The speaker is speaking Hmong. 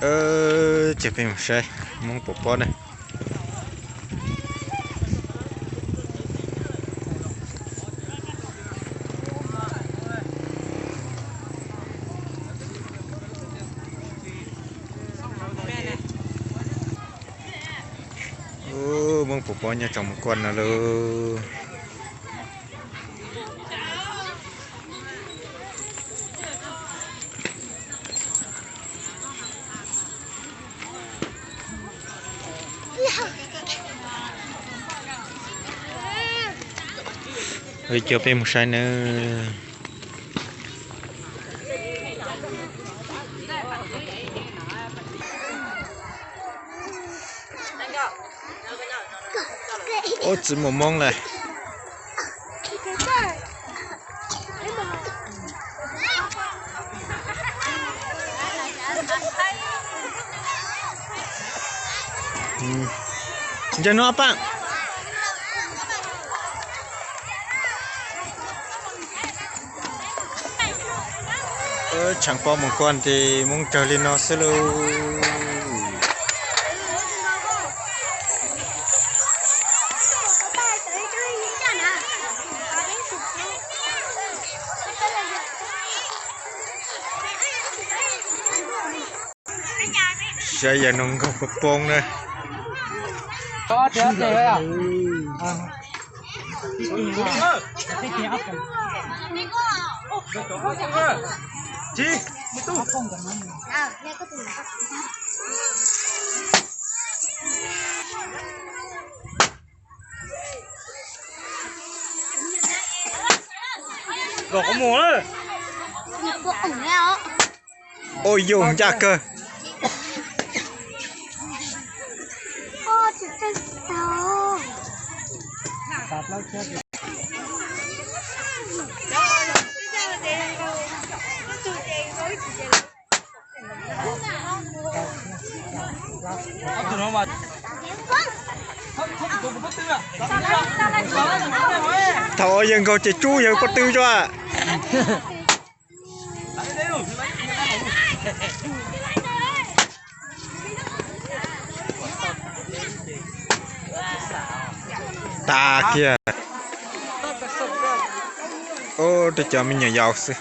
Ces peb mus saib Hmoob puas pob ne. Hmoob puas pob nyob tsoom mus kuaj no lauj. Ua li cas peb mus saib nawb. Ub, txiv mus Hmoob lawm. Ntsia no pab. Tshav pob mus kuaj ces Hmoob tsawg li no xwb lauj. Saib yawg no nkaug poob poob na. Ua yus ncaj kawg. Thaum yawg nkaug ces tsub yawg pob tw tso. Tas kiag. Ub, tej cov me nyuam yaus xwb.